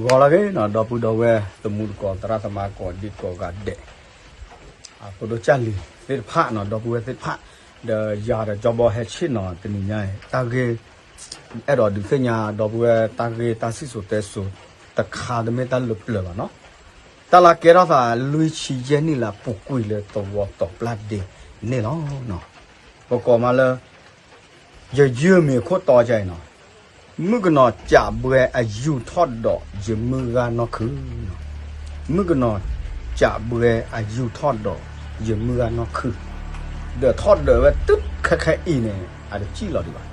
ဂီၤလၢအဂ့ၤနီၤ ဒီပုၢ်ဒီဝဲၢ် သမူသကိး သရၣ်သမါ ကိးဒံကိးဂၤဒဲး, ဖိဒိၣ်ကၢ်လံၤသ့ၣ်တဖၣ်နီၤ ဒီပုၢ်ဝဲၢ်သ့ၣ်တဖၣ်, ဒီးယၤဒီးကၠီဘီဟဲဆ့ၣ်နီၤတနံၤညါအံၤ တၢ်ဂ့ၢ် အဲၣ်ဒိးဒုးသ့ၣ်ညါဒီပုၢ်ဝဲၢ် တၢ်ဂ့ၢ်တၢ်စံၣ်စိၤတဲစိၤတခါ တမ့ၢ်တၢ်လၢပျၢၤဘၣ်နီၤ. တၢ်လၢကဲထီၣ်သး လွံၢ်ဆံယဲၢ်နံၣ်လၢအပူၤကွံာ်လၢသဝီတီၤပျၢ်ဒ့န့ၣ်လီၤ. ပကိးမးလၢ ယယုၢ်မ့ၢ်ခိၣ်တီကါအံၤနီၤ, မုၣ်ကနီၤကးဘှဲအယူာ်ထီၣ်ဒီးယမုၢ်ဂၤနီၢ်ခုၣ်, မုၣ်ကနီၤကးဘှဲအယူာ်ထီၣ်ဒီးယမုၢ်ဂၤနီၢ်ခုၣ်, ဒီးထီၣ်ဒၢးဝဲတုၤခဲခဲအံၤန့ၣ် အတစံၣ်လီၤဒံးဘၣ်.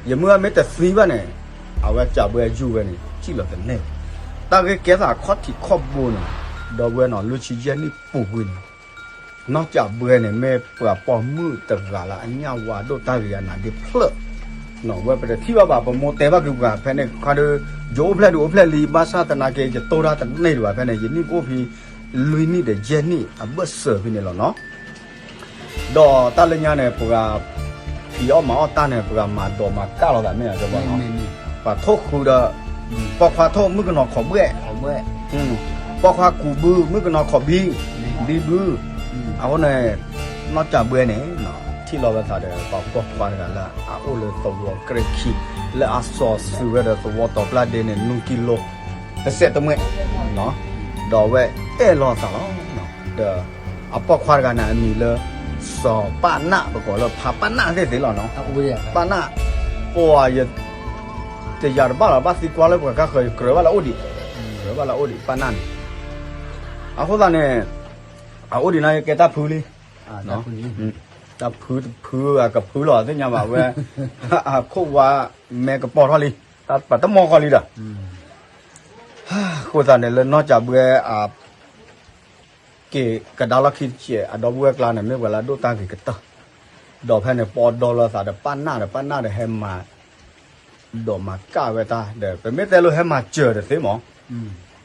ယမုၢ်ဂၤမ့ၢ်တသံဘၣ်န့ၣ် အဝဲကးဘှဲယူာ်ဝဲန့ၣ် စံၣ်လီၤတန့ၢ်ဘၣ်. တၢ်ဂ့ၢ်ကဲသးခီၣ်ထံးခီၣ်ဘိန့ၣ် ဒီပုၢ်ဝဲၢ်နီၤ လွံၢ်ဆံယဲၢ်နံၣ်ပူၤကွံာ်န့ၣ် နီၢ်ကးဘှဲန့ၣ် မ့ၢ်ပှၤပိာ်မုၣ်တဂၤလၢအညၣ်ဝါဒိၣ်တၢ်ဂ့ၤအနးဒ့ဖျၢၣ်, ဝဲပတထံၣ်ဘၣ်ဘၣ် ပမိၢ်တဲဘၣ်က့ၤပှၤဖဲန့ၣ်ခါဒီး ယအိၣ်ဖျဲၣ်ဒုးအိၣ်ဖျဲၣ်လံ ဘၣ်ဆၣ်သနာ်က့ ယတိၢ်တၢ်တန့ၢ်ဒံးဘၣ်ဖဲန့ၣ် ယနံၣ်ကအိၣ်ဖဲ လွံၢ်နံၣ်ဒီးယဲၢ်နံၣ်အဘၢၣ်စၢၤဖဲန့ၣ်လီၤနီၤ. ဒီးတၢ်လၢညါန့ၣ် ပှၤဖံးအီၣ်မၤအီၣ်တၢ်န့ၣ် ပှၤမၤဒိးမၤကၢ်လိာ်သးမ့ၢ်ဧါ ပှၤထိၣ်ဃုာ်ဒီး ပိာ်ခွါထိၣ်မုၣ်ကနီၤခိးဘှဲၣ်, ပိာ်ခွါကူးဘု မုၣ်ကနီၤခိးဘံ, ဘံဘု, အဃိန့ၣ် နီၢ်ကးဘှဲန့ၣ် ထံၣ်လီၤဝဲသးဒီး ပှၤပိာ်ခွါတဂၤလၢအအိၣ်လၢသဝီကြဲၢ်ခံ လၢအစီၤစုၤဝဲဒီးသဝီတီၤပျၢ်ဒ့န့ၣ် နွံကံလိ တစဲးတမှဲၣ်, ဒီးအဝဲအဲၣ်လီၤသးလီၤ. ဒီးအပိာ်ခွါတဂၤန့ၣ် အမံၤလၢ စီၤပၢ်နၢ် ပကိးလၢဖါပၢ်နၢ်သ့ၣ်သ့ၣ်လီၤနီၤ. ပၢ်နၢ် ပှၤယ တယာ်တဘၣ်လီၤ ဘၣ်သံကွၢ်လၢပှၤကါဃၢၤ ကြၢးဘၣ်လၢအိၣ်ဒံး, ကြၢးဘၣ်လၢအိၣ်ဒံး ပၢ်နၢ်န့ၣ်. အဃိသတးန့ၣ် အအိၣ်ဒံးန့ၣ်ကဲတၢ်ဖုလံ, တၢ်ဖုတဖုအကဖုလီၤသ့ၣ်ညါဘၣ်ဝဲ, အခိၣ်ဝါမဲကပီၤထီၣ်လံ, ပတမီၢ်ဃီလံဒီး အဃိသတးန့ၣ် လၢနီၢ်ကးဘှဲအ က့ၤကဒါလီၢ်ခံတစဲး အဒီပုၢ်ဝဲၢ်ကျါန့ၣ် မ့ၢ်ပှၤလၢအဒိၣ်တၢ်ဂ့ၤကတၢၢ်, ဒီးဖဲန့ၣ် ပီဒီလီၤသးဒီးပၢ်နၢ်ဒီး ပၢ်နၢ်ဒီးဟဲမၤ ဒိးမၤကၢ်ဝဲတၢ်ဒီး ပမ့ၢ်တဲလိၤဟဲမၤစၢၤတသ့မး,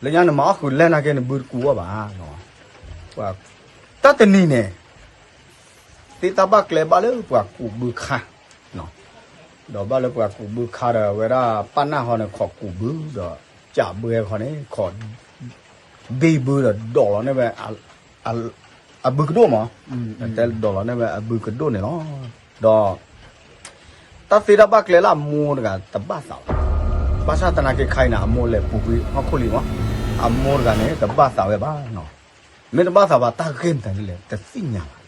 လၢညါန့ၣ် မၤအီၣ်ဃုာ်လဲၢ်နာ်က့န့ၣ် ဘုတကူအီၣ်ဘၣ်, တၢ်တနံၤန့ၣ် သ့တၢ်ဘၣ်ကျဲဘၣ်လၢပှၤကူးဘုခါ, ဒီးဘၣ်လၢပှၤကူးဘုခါဒီး အဝဲဒၣ်ပၢ်နၢ်ဃီန့ၣ် ခိးကူးဘုဒီး ကးဘှဲဃီန့ၣ် ခိး ဘံဘုဒီးဒိးလီၤန့ၢ်ဝဲ အဘုကဒိၣ်မး, တဲဒိးလီၤန့ၢ်ဝဲအဘုကဒိၣ်န့ၣ်လီၤ. ဒီး တၢ်သ့တၢ်ဘၣ်ကျဲလၢအမိၢ်တဂၤတဘၣ်သးဘၣ်, ဘၣ်ဆၣ်သနာ်က့ခါအံၤန့ၣ် အမိၢ်လဲၤပူၤကွံာ်ဟီၣ်ခိၣ်လံမး, အမိၢ်တဂၤန့ၣ် တဘၣ်သးဝဲဘၣ်, မ့ၢ်တဘၣ်သးဘၣ် တၢ်ဂ့ၢ်မတၤဒ်လဲၣ် တသ့ၣ်ညါဘၣ်.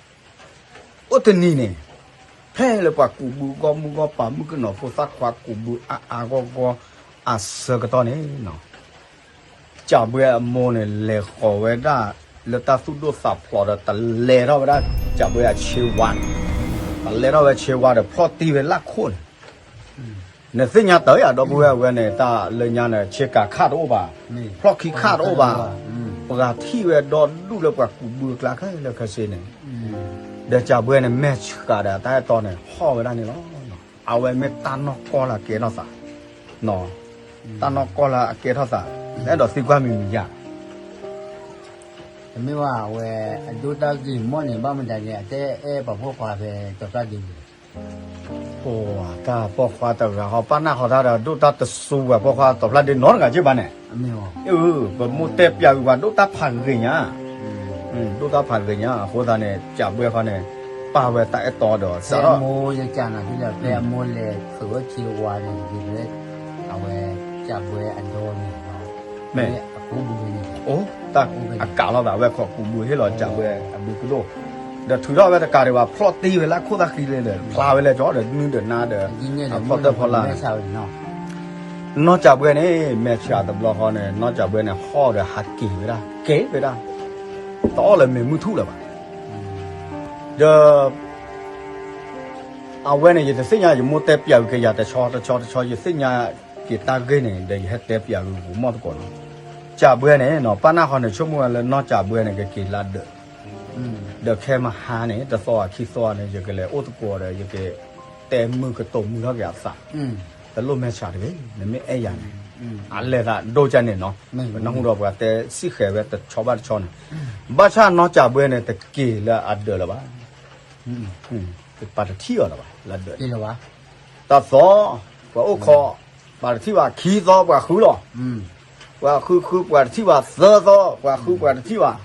အိၣ်တနံၤန့ၣ် ဖဲလၢပှၤကူးဘုဂီၢ်မုၢ်ဂီၢ်ပၤ မုၣ်ကနီၤဖိသၣ်ခွါကူးဘုအါအါဂီၢ်ဂီၢ် အဆၢကတီၢ်န့ၣ် ကးဘှဲအမိၢ်န့ၣ် လဲၤဃီၤဝဲဒၣ်လၢတၢ်သူၣ်ဒိၣ်သးဖျိးဒီး တလဲၤထီၣ်ဝဲဒၣ်ကးဘှဲအဆ့ဝါန့ၣ်, တလဲၤထီၣ်ဝဲဆ့ဝါဒီးဖျီၣ်တံၢ်ဝဲလၢခိၣ်န့ၣ်, နသ့ၣ်ညါတၢ်ဧါ ဒီပုၢ်ဝဲၢ်ဝဲန့ၣ် တၢ်လၢညါန့ၣ် ဆ့ကၤခၣ်တအိၣ်ဘၣ်, ဖျီၣ်ခံခၣ်တအိၣ်ဘၣ်, ပှၤထံၣ်ဝဲဒီဒူၣ်လၢပှၤကူးဘုအကျါခဲလၢာ်ခဲဆ့န့ၣ်, ဒီးကးဘှဲန့ၣ် မဲာ်ဆှးဒီးတၢ်အဲၣ်တီန့ၣ် ဟီၣ်ဝဲဒၣ်န့ၣ်လီၤ. အဝဲမ့ၢ်တၢ်နီၢ်ကီၢ်လၢအကဲထီၣ်သး, တၢ်နီၢ်ကီၢ်လၢအကဲထီၣ်သး, အဲၣ်ဒိးသံကွၢ်မံၤမံၤယၤ တမ့ၢ်ဘၣ် အဝဲအဒိၣ်တၢ်ဂ့ၤမီၢ်န့ၣ် ဘၣ်မတၤလဲၣ် အတအဲၣ်ပှၤပိာ်ခွါဖဲတီၤပျၢ်ဒ့န့ၣ်, တၢ်ပိာ်ခွါတဂၤဃီ ပၢ်နၢ်ဃီတၢ်ဒီး ဒိၣ်တၢ်တစူၤပှၤပိာ်ခွါတီၤပျၢ်ဒ့နီတဂၤက့ဘၣ်န့ၣ်, ပမိၢ်တဲပျးဂ့ၤပှၤဒိၣ်တၢ်ဖးဂ့ၤညါ, ဒိၣ်တၢ်ဖးဂ့ၤညါ အဃိသတးန့ၣ် ကးဘှဲဃီန့ၣ် ပာ်ဝဲတၢ်အဲၣ်တီဒီး စးထီၣ် ဖဲအမိၢ်လဲၤထုးဝဲဆ့ဝါန့ၣ် အဝဲကးဘှဲအဒိန့ၣ် မ့ၢ် အိၣ်တၢ်အကးလီၤသး အဝဲခိးကူးဘုဟ့ၣ်လီၤကးဘှဲအဘုကဒိၣ်, ဒီးထုးထီၣ်ဝဲတကးဒံးဘၣ် ဖျီၣ်တံၢ်ဝဲလၢခိၣ်သၣ်ဃံလံဒီး ဖျါဝဲလၢကၠီဒီးနုၢ်ဒီးနါဒီး အဖီတၢၣ်ဖီလာ် နီၢ်ကးဘှဲန့ၣ် မဲာ်ဆှးတဘျီဃီန့ၣ် နီၢ်ကးဘှဲန့ၣ် ဟီၣ်ဒီးဟးက့ၤဝဲဒၣ် က့ၤဝဲဒၣ် တအီၣ်လၢၤမ့ၢ်မုၢ်ထူၣ်လၢၤဘၣ်. ဒီး အဝဲန့ၣ် ယတသ့ၣ်ညါ ယမိၢ်တဲပျးဂ့ၤက့ၤယၤတဆီတဆီတဆီ ယသ့ၣ်ညါက့ၤတၢ်ဂ့ၢ်န့ၣ် ဒီးယဟဲတဲပျးဂ့ၤဂ့ၤမီၢ်သကိးနီၤ. ကးဘှဲန့ၣ်နီၤ ပၢ်နၢ်ဃီန့ၣ် ဆိကမိၣ်ဝဲလၢနီၢ်ကးဘှဲန့ၣ် ကက့ၤလၢဒၢး ဒီးခဲမဟါန့ၣ် တသီအခံသီန့ၣ် ယကလဲၤအိၣ်သကိးဒီး ယကတဲမုာ်ကတိၤမုာ်ထီၣ်က့ၤအသး, တလိၣ်မဲာ်ဆှးတဂ့ၤ, နမ့ၢ်အဲၣ်ယၤန့ၣ် အလဲၤသးဒိၣ်ကန့ၣ်နီၤ, ပနၢ်ဟူဒီးပှၤတဲစံၣ်ဃဲၤဝဲတဆီဘၣ်တဆီန့ၣ်, ဘၣ်ဆၣ်နီၢ်ကးဘှဲန့ၣ် တက့ၤလၢအဒၢးလၢၤဘၣ်, ပှၤတထံၣ်အီၤလၢၤဘၣ်, လၢဒၢး, တသီ ပှၤအိၣ်ခိး, ပှၤတထံၣ်ဘၣ် ခံသီပှၤဃုလီၤ ပှၤဃုဃုပှၤတထံၣ်ဘၣ်သၢသီ, ပှၤဃုပှၤတထံၣ်ဘၣ်.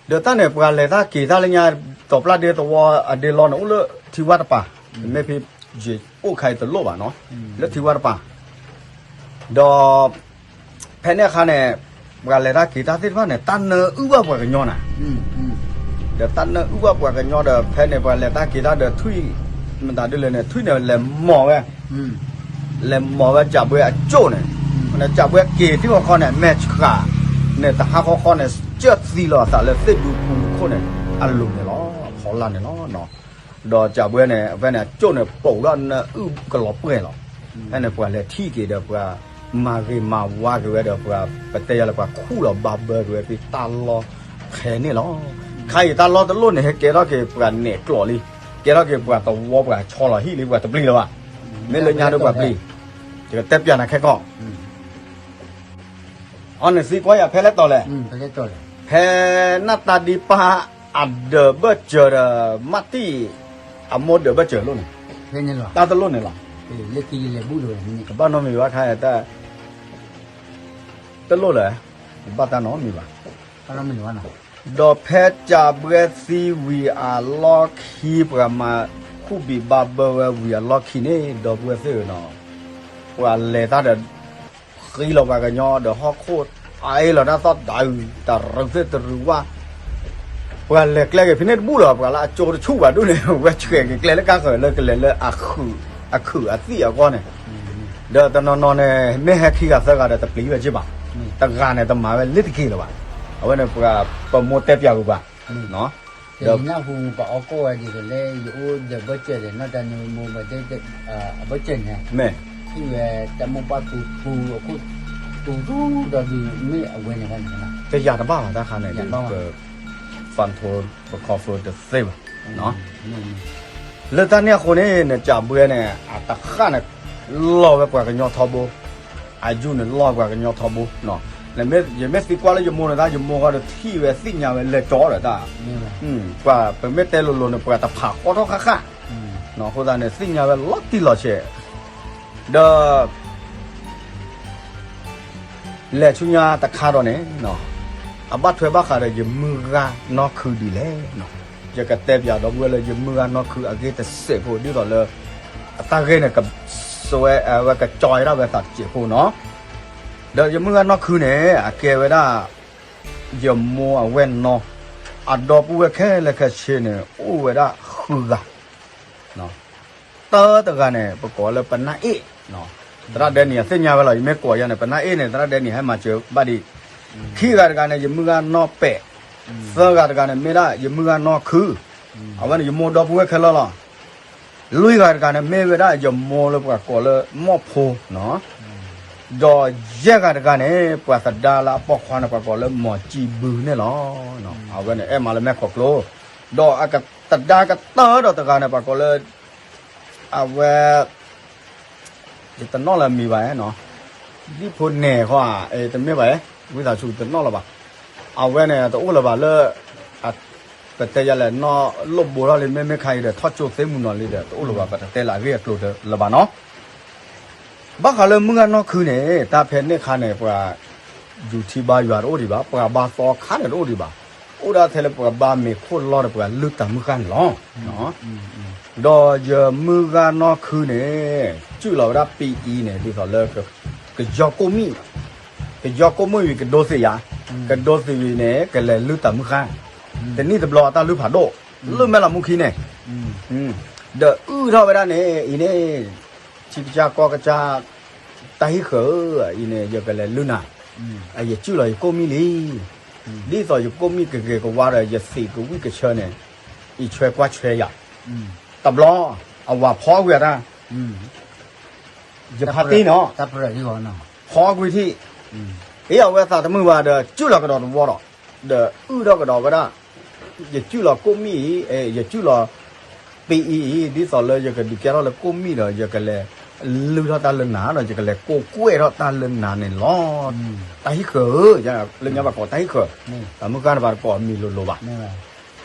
ဒီးတၢ်န့ၣ် ပှၤလဲၤတၢ်က့ၤတၢ်လၢညါ, တီၤပျၢ်ဒ့သဝီအဒ့လီန့ၣ် အိၣ်လၢထံဝၢ်တပၤ, မ့ၢ်ဖဲယအိၣ်ခါအံၤတလိၣ်ဘၣ်နီၤ, လၢထံဝၢ်တပၤ, ဒီး ဖဲန့ၣ်အခါန့ၣ် ပှၤလဲၤတၢ်က့ၤတၢ်သ့ၣ်တဖၣ်န့ၣ် တၢ်နၢအုၣ်ဘၣ်ပှၤကညီနၤ, ဒီးတၢ်နၢအုၣ်ဘၣ်ပှၤကညီဒီး ဖဲန့ၣ်ပှၤလဲၤတၢ်က့ၤတၢ်ဒီးထွံၣ်, မတၤဒ်လဲၣ်န့ၣ် ထွံၣ်န့ၣ်လဲၤမီၢ်ဝဲ, လဲၤမီၢ်ဝဲကၠးဘှဲအကၠိၣ်န့ၣ်, ကၠးဘှဲက့ၤထံၣ်ဃီခီန့ၣ် အမဲာ်ဆှးန့ၣ် တဟါဃီဃီန့ၣ် ကၢၢ်သံလီၤအသးလၢသ့ၣ်ဒူပူၤခိၣ်န့ၣ် အလိၤန့ၣ်လီၤ, အဖီလာ်န့ၣ်လီၤ. ဒီးကၠးဘှဲန့ၣ် ဖဲန့ၣ် အကၠိၣ်န့ၣ် ပိာ်ဒီးနၢအုၣ်ကလီၤပှဲၤလီၤ. ဖဲန့ၣ် ပှၤလဲၤထံၣ်က့ၤဒီး ပှၤမၤဂ့ၤမၤဝါက့ၤဝဲဒီး ပှၤပတဲယၤလၢ ပှၤခူၣ်လီၤဘၣ်ဘၢက့ၤဝဲဖဲတၢ်လီၢ်ခဲန့ၣ်လီၤ. ခါအံၤတၢ်လီၢ်တလိၣ်န့ၣ် ဟဲကဲထီၣ်က့ၤပှၤနဲၣ်ကျိးလံ, ကဲထီၣ်က့ၤပှၤသဝီပှၤဆီလီၤဟံၣ်လံ ပှၤတပျံၤလၢၤဘၣ်. မ့ၢ်လၢညါဒီးပှၤပျံၤ, ယကတဲပျးနၤခဲကီၢ် အီၤန့ၣ်သံကွၢ်ယၤဖဲလဲၣ်တီၤလဲၣ်, ဖဲနၢ်တၢ်ဒံးပၢ်အဒၢးဘၢၣ်စၢၤဒီး မၢ်တံၢ်အမိၢ်ဒၢးဘၢၣ်စၢၤလိၣ်န့ၣ်, တၢ်တလိၣ်န့ၣ်လီၤ. ကဘၣ်နီတမံၤဘၣ်ခါ, တလိၣ်လၢၤ, ဘၣ်တၢ်နီတမံၤဘၣ်. ဒီးဖဲကၠးဘှဲသံဝံၤအလီၢ်ခံ ပှၤမၤခူၣ်ဘံးဘၣ်ဘၢဝဲဝံၤအလီၢ်ခံန့ၣ် ဒီပုၢ်ဝဲၢ်သ့ၣ်ဧၢနီၤ, ပှၤလဲၤတၢ်ဒီး ဃံလီၤပှၤကညီဒီးဟီၣ်ခိၣ်အါအ့ၣ်လီၤတၢ်သီၣ်တၤအုး တရူးသ့ၣ်တရူးဝၣ်, ပှၤလဲၤကျဲက့ၤဖဲန့ၣ်တဘူၣ်လီၤ, ပှၤလၢအကၠိတဆူၣ်ဘၣ်ဒိၣ်န့ၣ် ဝဲဆှဲးက့ၤကျဲလၢကါဃၢၤလၢကလဲၤလၢ အခုးအသံၣ်အဂီၢ်န့ၣ်, ဒီးတနီၤနီၤန့ၣ် မ့ၢ်ဟဲခံဂၤသၢဂၤဒီးတပျံၤဝဲက့ၤဘၣ်, တဂၤန့ၣ်တမၤဝဲလ့ၤတက့ၤလၢၤဘၣ်. အဝဲန့ၣ်ပှၤပမိၢ်တဲပျးဝံၤပှၤ, ဒီး တယၤတဘၣ်ဘၣ်တၢ်ခါန့ၣ်, ပ fan ထိ ပ confirm တသ့ဘၣ်. လၢတၢ်န့ၣ်အဃိန့ၣ် နကၠးဘှဲန့ၣ် အတဃၣ်န့ၣ် လီၤဝဲပှၤကညီထီဘိ, အယူၢ်န့ၣ်လီၤပှၤကညီထီဘိ, ယမ့ၢ်သံကွၢ်လၢယမိၢ်န့ၣ်တၢ် ယမိၢ်ဃီဒီးထံၣ်ဝဲသ့ၣ်ညါဝဲလဲၤကၠီဒီးတၢ်, ပမ့ၢ်တဲလိၤလိၤန့ၣ် ပှၤတဖးဃီထီၣ်ဃၣ်ဃၣ်, အဃိသတးန့ၣ် သ့ၣ်ညါဝဲလီၤတံၢ်လီၤဆဲး, ဒီး လဲၤဆူညါတခါဒီးန့ၣ်, အဘၣ်ထွဲဘၣ်ဃးဒီးယမုၢ်ဂၤနီၢ်ခုဒ်လဲၣ်. ယကတဲပျးဒီပုၢ်ဝဲၢ်လၢယမုၢ်ဂၤနီၢ်ခုအဂ့ၢ်တစဲးဖိ ဒ်သိးလၢ အတၢ်ဂ့ၢ်န့ၣ် ကစဝဲဝဲကကၠီဝဲဒၣ်ဝဲသးတစဲးဖိနီၤ. ဒီးယမုၢ်ဂၤနီၢ်ခုန့ၣ် အကဲဝဲဒၣ် ယမိၢ်အဝဲၢ်နီၢ်, အဒီပုၢ်ဝဲၢ်ခဲလၢာ်ခဲဆ့န့ၣ် အိၣ်ဝဲဒၣ်ဃုဂၤ တၢတဂၤန့ၣ် ပကိးလၢပနၢ်အ့ၣ်, သရၣ်ဒဲနံၤအသ့ၣ်ညါဝဲလီၤ, ယမ့ၢ်ကိးယၤန့ၣ် ပနၢ်အ့ၣ်န့ၣ် သရၣ်ဒဲနံၤဟဲမၤစၢၤဘၣ်ဒံး, ခံဂၤတဂၤန့ၣ် ယမုၢ်ဂၤနီၢ်ပဲာ်, သၢဂၤတဂၤန့ၣ် မ့ၢ်ဒၣ်ယမုၢ်ဂၤနီၢ်ခု, အဝဲန့ၣ်ယမိၢ်ဒီပုၢ်ဝဲၢ်ခဲလၢာ်လီၤ. လွံၢ်ဂၤတဂၤန့ၣ် မ့ၢ်ဝဲဒၣ်ယမိၢ်လၢပှၤကိးလၢမိၢ်ဖိနီၤ, ဒီးယဲၢ်ဂၤတဂၤန့ၣ် ပှၤသဒါလၢအပိာ်ခွါန့ၣ် ပှၤကိးလၢမိၢ်ကံဘုန့ၣ်လီၤ. အဝဲန့ၣ် အဲၣ်မးလၢမဲာ်ခီၣ်ကျိ, ဒီးအကသဒါကတၢၢ်ဒီးတဂၤန့ၣ် ပှၤကိးလၢ အဝဲ ယတနီၣ်လၢအမံၤဘၣ်နီၤ, ဒ်ဖိနဲၣ်ဃီဧါ, တမ့ၢ်ဘၣ်, ဝံသးစူၤတနီၣ်လၢၤဘၣ်. အဝဲန့ၣ် တအိၣ်လၢၤဘၣ်လၢ ပတဲယၤလဲၣ် နီၢ်လိၣ်ဘိထီၣ်လံ မ့မ့ၢ်ခါအံၤဒီး ထီၣ်ကၠိသ့မုၢ်နီၤလံဒီး တအိၣ်လၢၤဘၣ် ပတတဲလၢအဂ့ၢ်အကျိၤလၢၤဘၣ်နီၤ. ဘၣ်ဃးလၢမုၢ်ဂၤနီၢ်ခုန့ၣ် တၢ်ဖဲန့ၣ်အခါန့ၣ် ပှၤယူၤထံဘါယွၤတအိၣ်ဒံးဘၣ်, ပှၤဘါသီခါန့ၣ်တအိၣ်ဒံးဘၣ်, အိၣ်ဒၣ်ထဲလၢပှၤဘါမ့ၤခိၣ်လီၢ်ဒီးပှၤလုၢ်တၢ်မုၢ်ဃၢ်န့ၣ်လီၤ. ဒီးယမုၢ်ဂၤနီၢ်ခုန့ၣ် စုၣ်လီၤဝဲဒၣ်ပံအံၤန့ၣ် ဒ်သိးလၢ ကယီကိၣ်မံၣ်, ကယီကိၣ်မံၣ်ဝံၤကဒိသံးယၤ, ကဒိသံးဝံၤန့ၣ် ကလဲၤလုၢ်တၢ်မုၢ်ဃၢ်, တနံၣ်တဘျီအတၢ်လုၢ်ဖးဒိၣ်, လုၢ်မဲာ်လီၤမူခံန့ၣ်, ဒီးအုၣ်ထီၣ်ဝဲဒၣ်န့ၣ် အံၤန့ၣ် ထံကစၢ်ကီၢ်ကစၢ် တၢ်ဟံၣ်ဃၢၤဧၢ, အံၤန့ၣ် ယကလဲၤလုၢ်နၤ, ယစုၣ်လီၤယကိၣ်မံၣ်လံ, ဒ်သိးယကိၣ်မံၣ်ကဂ့ၤကဝါဒီး ယသံးကဝံၣ်ကဆၢန့ၣ်, အံးဆွဲကွၢ်ဆွဲယၤ, တဘျီ အဝၤဖီကွံာ်အတၢ်, ယဖါတံၢ်နီၤ, ဖီကွံာ်ထံၣ်, အ့ၣ် အဝဲသးတမုာ်ဘၣ်ဒီး စုၣ်လီၤကဒီးတဝီဒီး, ဒီးအုၣ်ထီၣ်ကဒီးဝဲဒၣ် ယစုၣ်လီၤကိၣ်မံၣ်အံၤ, ယစုၣ်လီၤပံအံၤအံၤ, ဒ်သိးလၢယကဒုးကဲထီၣ်လၢကိၣ်မံၣ်ဒီး ယကလဲၤလုၢ်ထီၣ်တၢ်လၢနၤဒီး ယကလဲၤကိးကွဲၢ်ထီၣ်တၢ်လၢနၤန့ၣ်လီၤ. တၢ်ဟံၣ်ဃၢၤဧၢ, လၢညါဘၣ်ကိးတၢ်ဟံၣ်ဃၢၤ, တၢ်မုၢ်ဃၢ်န့ၣ်ဘၣ်တကိးအမံၤလိၤလိၤဘၣ်.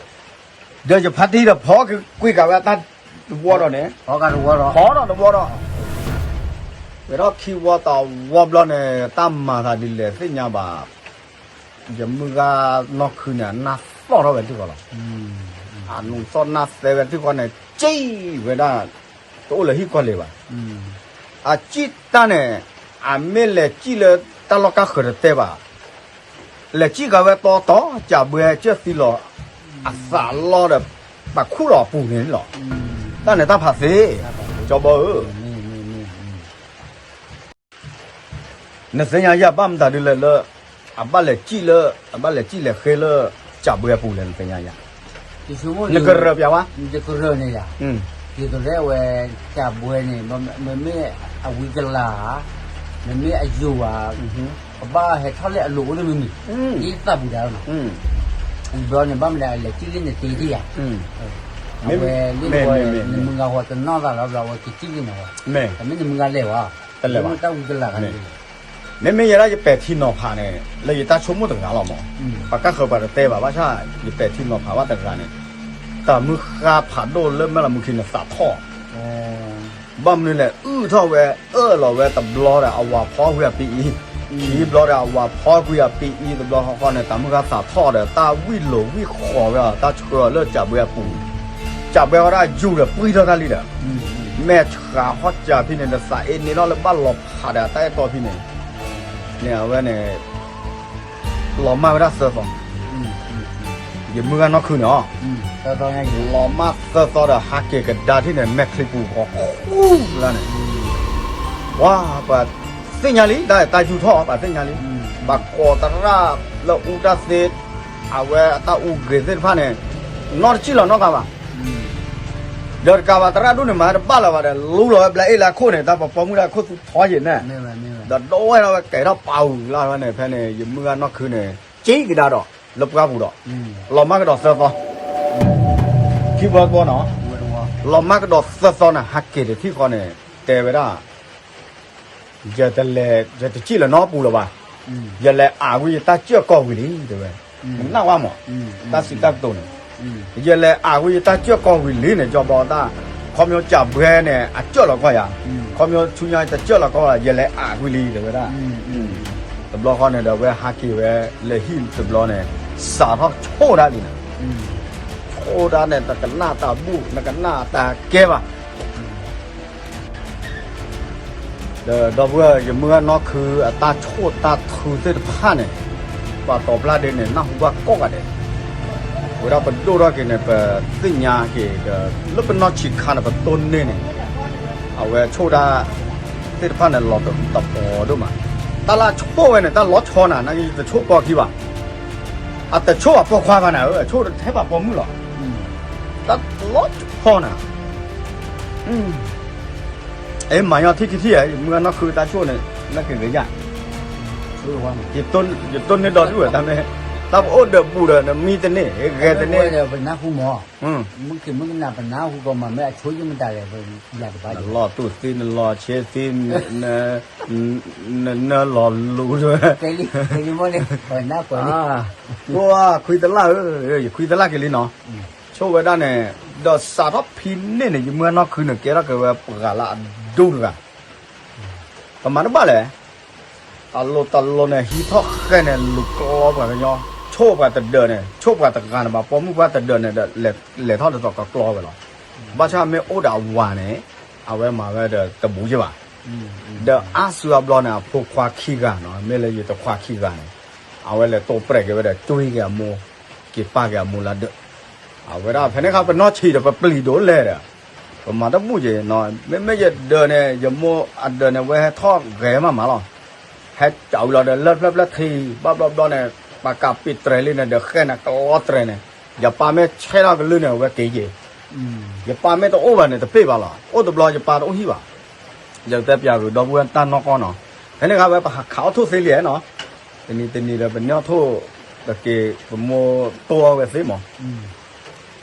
ဒီးယဖါတံၢ်ဒီးဖီကွံာ်ကးဝဲတၢ်တဝီဒီးန့ၣ်, ဖီဒီးတဝီဒီး, ဖီဒီးတဝီဒီး, ဝဲဒီးခံဝီတဝီဘျီန့ၣ် တၢ်မၤသးဒ်လဲၣ်သ့ၣ်ညါဘၣ်. ယမုၢ်ဂၤနီၢ်ခုန့ၣ် အနၢ်သီၣ်ထီၣ်ဝဲထံၣ်ဃီလီၤ. အနူၤသီၣ်နၢ်သဲဝဲထံၣ်ဃီန့ၣ် စံၣ်ဝဲဒၣ် တအိၣ်လၢဟံၣ်ကီၢ်လံၤဘၣ်. အစံၣ်တၢ်န့ၣ် အမ့ၢ်လဲၤစံၣ်လၢတၢ်လီၢ်ကါဃၢၤတတဲဘၣ်. လဲၤစံၣ်ဃာ်ဝဲတီတီ ကၢ်ဘှဲကၢၢ်သံလီၤ အသးလီဒီး ပာ်ခူၣ်လီၤအပူၤန့ၣ်လီၤ. တၢ်န့ၣ်တၢ်ဖးသ့, ကၠီဘီဧၢ နသ့ၣ်ညါယၤဘၣ်မတၤဒ်လဲၣ်လၢ အဘၣ်လဲၤစံၣ်လၢ အဘၣ်လဲၤစံၣ်လဲၤဃ့လၢ ကၢ်ဘှဲအပူၤလဲၣ် နသ့ၣ်ညါယၤ, နကရၢၢ်ပျးဝဲ, ယကရၢၢ်န့ၣ်ယၤ, ဒ်သိးလၢအဝဲ ကၢ်ဘှဲန့ၣ် မ့မ့ၢ်အဝံကလၤဧါ, မ့မ့ၢ်အယိာ်ဧါ, ကဘၣ်ဟဲထီၣ်လၢအလိၤအိၣ်တမံၤမံၤ, ဒ်သးပူၤဒၣ်လီၤနီၤ, ဝံၤဘျီန့ၣ် ဘၣ်မနုၤအလဲၤစံၣ်လၢနတ့ထံၣ်ယၤ, အဝဲလၢဝဲ နမုၢ်ဂၤဃီတနီၣ်သးလီၤဘျီ အဝဲကစံၣ်လၢနဝဲ, တမ့ၢ်နမုၢ်ဂၤလဲၣ်ဝဲ, တမ့ၢ်တၢ်ဝံကလၤဂၤန့ၣ် မ့မ့ၢ်ယဲဒၣ်ယပဲာ်ထံနီၤဖးန့ၣ် လၢယတၢ်ဆိကမိၣ်တဂၤလီၤမး, ပှၤကါဃၢၤပှၤတတဲဘၣ် ဘၣ်ဆၣ် ယပဲာ်ထံနီၤဖးဘၣ်တဂၤန့ၣ်, တၢ်မုၢ်ဃါဖးဒိၣ်လၢမဲၢ်လီၤမုၢ်ခံန့ၣ်သးထီၣ်, ဘၣ်မနုၤလဲၣ် အုၣ်ထီၣ်ဝဲ အၢၣ်လီၤဝဲတဘျီဒီး အဝၤဖီကွံာ်အပံအံၤ, ခံဘျီဒီး အဝၤဖီကွံာ်အပံအံၤတဘျီဃီဃီန့ၣ် တၢ်မုၢ်ဃါသးထီၣ်ဒီး တၢ်ဝံၣ်လိာ်ဝံၣ်ဃီၤဝဲအီၤ တၢ်ဆှၢအီၤလၢကၢ်ဘှဲအပူၤ, ကၢ်ဘှဲဃီဒၣ်ယူၤဒီးပှံၢ်ထီၣ်တၢ်လံဒီး မဲာ်ဆှးဟီၣ်စၢၤဖဲန့ၣ်ဒီး သးအ့န့ထီၣ်လၢဘၣ်လီၤဖးဒီးတၢ်အဲၣ်တီဖဲန့ၣ်, န့ၣ်အဝဲန့ၣ် လီၤမၢ်ဝဲဒၣ်သၢသီ, ယမုၢ်ဂၤနီၢ်ခုန့ၣ်အီၤ, လီၤမၢ်သၢသီဒီး ဟးက့ၤကဒါထံၣ်န့ၣ် မဲာ်ချံပူၤဃီဃူလၢန့ၣ်, ပှၤသ့ၣ်ညါလံ တၢ်တၢ်ယူၤထီၣ် ပှၤသ့ၣ်ညါလံ, ပှၤကိးသရၣ်လၢအူတၢ်သ့, အဝဲအတၢ်အူဂ့ၤသ့ၣ်တဖၣ်န့ၣ်, နီတစံၣ်လီၤနီတဂၤဘၣ် ဒီးတကးဘၣ် သရၣ်ဒိၣ်န့ၣ် မၤတဘၣ်လၢၤဘၣ်ဒီး လူလီၤဝဲဘျးအ့ၣ်လၢအခိၣ်န့ၣ် တၢ်ပှၤပိာ်မုၣ်လၢအခိၣ်သူထီယံၤန့ၣ်, ဒီးဒိဝဲဒီးဝဲကဲထီၣ်ပာ်အူလၢဝဲန့ၣ် ဖဲန့ၣ် ယမုၢ်ဂၤနီၢ်ခုန့ၣ် က့ၤကဒါဒီး လၢပှၢ်ပူၤဒီး လီၤမၢ်ကဒီးသၢသီ, ခံဘျီတဘျီနီၤ, လီၤမၢ်ကဒီးသၢသီန့ၣ် ဟးက့ၤတထံၣ်ဃီန့ၣ် တဲဝဲဒၣ် ယတလဲၤ ယတစံၣ်လၢၤနီတပူၤလၢၤဘၣ်, ယလဲၤအးကွံာ်ယတၢ်စၢၢ်ကီၢ်ဝံၤလံ တဲဝဲ, နနၢ်ဝဲမး, တၢ်စံးတၢ်ကတိၤန့ၣ်, ယလဲၤအးကွံာ်ယတၢ်စၢၢ်ကီၢ်ဝံၤလံန့ၣ် ကၠီဘီတၢ်, ခီဖျိကၢ်ဘှဲန့ၣ် အစၢၢ်လီၤကီၢ်ယၤ, ခီဖျိဆူညါတစၢၢ်လီၤကီၢ်ဘၣ် ယလဲၤအးကွံာ်လံ တဲဝဲဒၣ်, တဘျီဃီန့ၣ်ဒီး အဝဲဟးက့ၤဝဲလၢဟံၣ်တဘျီန့ၣ် စးထီၣ်ဆိၣ်ဒၣ်လံန့ၣ်, ဆိၣ်ဒၣ်န့ၣ် နကနၣ်တၢ်ဘူၣ် နကနၣ်တၢ်ကဲဘၣ် ဒီးဒီပုၢ်ဝဲၢ် ယမုၢ်ဂၤနီၢ်ခုအတၢ်ဆိၣ်တၢ်ထုသ့ၣ်တဖၣ်န့ၣ်, ပှၤတီၤပျၢ်ဒ့န့ၣ် နၢ်ဟူဘၣ်ကိးဂၤဒဲး, ဝဲဒၣ်ပဒိၣ်ထီၣ်က့ၤန့ၣ် ပသ့ၣ်ညါက့ၤဒီး လၢပနီၢ်ဆံးခါန့ၣ် ပတိၢ်န့ၢ်န့ၣ်, အဝဲဆိၣ်တၢ်သ့ၣ်တဖၣ်န့ၣ် လီၤတပီၤဒိၣ်မး, တၢ်လၢအဆိၣ်ဝဲန့ၣ် တၢ်လီၤဆီနၤ နကတဆိၣ်ပိာ်ခံဘၣ်, အတဆိၣ်အပိာ်ခွါဘၣ်နၤဧၢ အဆိၣ်တထဲဘၣ်ပိာ်မုၣ်လီၤ, တၢ်လီၤဆီနၤ အဲ မၤညီထံၣ်ခံထံၣ်ဧါ ယမုၢ်ဂၤနီၢ်ခုတၢ်ဆိၣ်န့ၣ် လၢကဂ့ၤယၢ်, ယတိၢ်န့ၢ်ဒီဒူၣ်ဝဲတၢ်မ့ၢ်, တၢ်ပအိၣ်ဒီးဘူးဒီး နမံတန့ၢ် ဂဲၤတန့ၢ်, ပနၢ်ဟူမး, မုၢ်ခံမုၢ်ကနၣ်ပနၢ်ဟူကီးမး မ့ၢ်အဆိၣ်ယမတၤလဲၣ်, နလီၤတူာ်သံ နလီၤဆ့သံ, နနၢလီၤလူၤ, ခွံတလၢ်ဧၢ, ယခွံတလၢ်က့ၤလံနီၤ, ဆိၣ်ဝဲဒၣ်န့ၣ် ဒီးစးထီၣ်ဖဲန့ၣ်န့ၣ် ယမုၢ်ဂၤနီၢ်ခုန့ၣ် ကဲထီၣ်က့ၤဝဲပှၤလၢအဒူတဂၤ, ပမၤတဘၣ်လဲၣ်, တၢ်လိၤတၢ်လိၤန့ၣ် ဟံးထီၣ်ဃဲန့ၣ် လူၤကျီပှၤကညီ, ဆိၣ်ပှၤတဒၢးန့ၣ် ဆိၣ်ပှၤတဂၤန့ၣ်ဘၣ် ပိာ်မုၣ်ပှၤတဒၢးန့ၣ်ဒီး လဲၤထီၣ်တတီၤကကျီဝဲလီၤ, ဘၣ်ဆၣ်မ့ၢ်အိၣ်ဒီးအဝၤန့ၣ် အဝဲမၤဝဲဒီးတဘူးယဲၢ်ဘၣ်, ဒီးအါစုအါဘျီန့ၣ် အဖိခွါခံဂၤနီၤ မ့ၢ်လၢယတခွါခံဂၤန့ၣ်, အဝဲလဲၤတိၢ်ပြဲးက့ၤဝဲဒီး ကွံက့ၤအမိၢ်, က့ၤပာ်က့ၤအမိၢ်လၢဒၢး, အဝဲဒၣ်ဖဲန့ၣ်အခါ ပနီၢ်ဆံးဒီးပပျံၤဒိၣ်လဲၣ်ဒီး, ပမၤတဘူၣ်က့ၤနီၤ မ့မ့ၢ်ယဒၢးန့ၣ် ယမိၢ်အဒၢးန့ၣ် ဝဲဟဲထီၣ်ဂဲၤမးမးလီၤ, ဟဲကၠီဝံၤလီၤဒီး လၢဖျၢၣ်ဖျၢၣ်ထံ ဘၣ်ဘျီဘျီန့ၣ် ပှၤကးပ့းတြဲၤလံန့ၣ်ဒီး ဃဲန့ၣ်ကလီတြဲၤန့ၣ်, ယပၢ်မ့ၢ်ဆဲးထီၣ်ကလုၢ်န့ၣ် အဝဲက့ၤက့ၤ, ယပၢ်မ့ၢ်တအိၣ်ဘၣ်န့ၣ် တပ့ၢ်ဘၣ်လီၤ, အိၣ်တဘျီယပၢ်တအိၣ်ဟံၣ်ဘၣ်, ယကတဲပျးကဒီပုၢ်ဝဲၢ်တၢ်နီၢ်ကီၢ်နီၤ, ဖဲန့ၣ်အခါဝဲပဟးခးအီၣ်ထိၣ်သ့လံနီၤ, တနံၤတနံၤဒီး ပန့ၢ်အီၣ်ထိၣ်, ပက့ၤပမိၢ်တိၢ်အီၣ်ဝဲသ့မး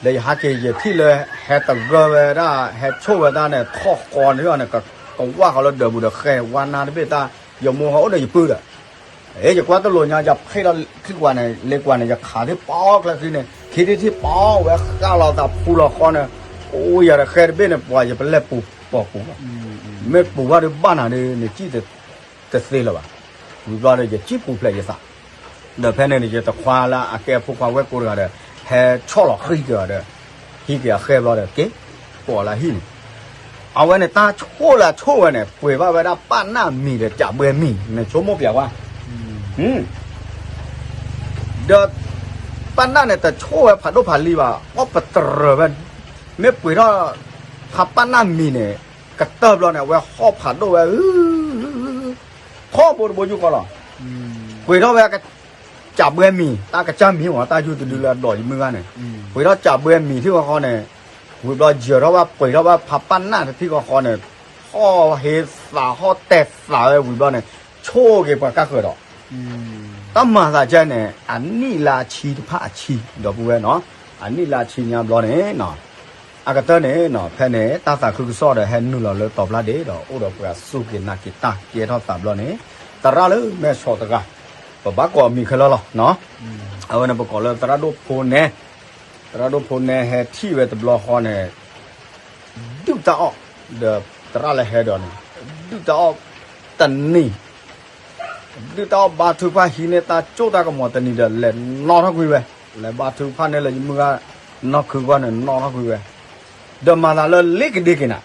ဒီးယဟးက့ၤယထံၣ်လၢ ဟဲတဂၢၢ်ဝဲဒၣ် ဟဲဆိၣ်ဝဲဒၣ်န့ၣ် ထီၣ်ဃီန့ၣ်န့ၣ် ကဝၢ်ဃီလၢဒၢးပူၤဒီး ဃဲဝါနါတဘ့ၣ်တၢ်, ယမိၢ်ဟဲအိၣ်ဒီးယပုၢ်ဒီး, အဲ ယကွၢ်တလိာ်ညါ ယဖျ့ၣ်ထီၣ်ခံကွၢ်န့ၣ် လ့ကွၢ်န့ၣ် ယခးထံၣ်ပီၣ်ချၢဃံန့ၣ် ခံထံၣ်ထံၣ်ပီၣ်ဝဲဃၣ်လီၤသးဖူလီၤဃီန့ၣ်, အိၣ်ယၤဒီးဃဲတဘ့ၣ်န့ၣ် ပှၤယပလဲၣ်ပူၤ ကီၢ်ပူၤဘၣ်. မ့ၢ်ပူၤဘၣ်ဒီးဘၣ်နၤဒီး နစံၣ်တသ့လၢၤဘၣ်. ဝံၤဘျီဒီး ယစံၣ်ပူၤဖျဲးယသး, ဒီးဖဲန့ၣ်န့ၣ် ယတခွါလၢအကဲဖိခွါဝဲၢ်ကိတဂၤဒီး ဟဲဆီၣ်လီၤဃံက့ၤအီၤဒီး ဟံးက့ၤအဃဲဘျီဒီး က့ၤကိးလၢဟံၣ်န့ၣ်, အဝဲန့ၣ်တၢ်ဆိၣ်လၢအဆိၣ်ဝဲန့ၣ် ပှ့ၤဘၣ်ဝဲဒၣ်ပၢ်နၢ်မံၤဒီးကးဘှဲမံၤ နဆိကမိၣ်ပျဲဝဲ ဒီးပၢ်နၢ်န့ၣ် တဆိၣ်ဝဲဖးဒိၣ်ဖးလံၤဘၣ်, အီၣ်ပတြၢၤဝဲ, မ့ၢ်ပှ့ၤထီၣ် ဖးပၢ်နၢ်မံၤန့ၣ် ကတၢၢ်ဘျီန့ၣ် အဝဲဟီၣ်ဖးဒိၣ်ဝဲ, ထီဘိတဘိယူၢ်ဃီလီၤ. ပှ့ၤထီၣ်ဝဲ ကးဘှဲမံၤ တၢ်ကစၢ်မံၤဝဲ တၢ်ယူၢ်တဒုလၢအဒိးယမုၢ်ဂၤန့ၣ်, ပှ့ၤထီၣ်ကးဘှဲမံၤထံၣ်ဃီဃီန့ၣ်, ဝံၤဘျီယၢၤထီၣ်ဝဲ ပှ့ၤထီၣ်ဝဲဖးပၢ်နၢ်တထံၣ်ဃီဃီန့ၣ်, ဟီၣ်ဟ့သးဟီၣ်တဲာ်သးဝဲဝံၤဘျီန့ၣ်, ဆိၣ်က့ၤပှၤကါဃၢၤဒီး တၢ်မၤသးကဲန့ၣ် အနံၣ်လၢအဆံတဖၣ်အဆံ ဒီပုၢ်ဝဲၢ်နီၤ, အနံၣ်လၢအဆံညါဘျီန့ၣ်, အကတၢၢ်န့ၣ်နီၤ ဖဲန့ၣ် တၢ်သးခုကစီၣ်ဒီးဟဲနုာ်လီၤလၢတီၤဖျါဒ့ဒီး အိၣ်ဒီးပှၤစူၢ်က့ၤနာ်က့ၤတၢ်ကဲထီၣ်သးဘျီန့ၣ်, သရၣ်လၢမဲၢ်ဆီးတဂၤ, ပဘၣ်ကိးအမံၤခဲလၢာ်လီၤနီၤ, အဝဲန့ၣ်ပကိးလၢသရၣ်ဒိၣ်ဖိနဲ, သရၣ်ဒိၣ်ဖိနဲဟဲထံၣ်ဝဲတဘျီဃီန့ၣ် ဒုၣ်တၢ်အီၣ်, ဒီးသရၣ်လၢဟဲဒီးန့ၣ်, ဒုၣ်တၢ်အီၣ်တနံၤ ဒုၣ်တၢ်အီၣ်ဘါထုကဖၣ်ဟံးန့ၢ်တၢ်ကၠိၣ်တၢ်ကမီၤတနံၤဒီး လဲၤနီၣ်ထီၣ်ကွံာ်ဝဲ, လဲၤဘါထုကဖၣ်န့ၣ်လၢယမုၢ်ဂၤနီၢ်ခုကီၢ်န့ၣ် နီၣ်ထီၣ်ကွံာ်ဝဲ, ဒီးမၤသးလၢလ့ကဒ့က့ၤနၤ,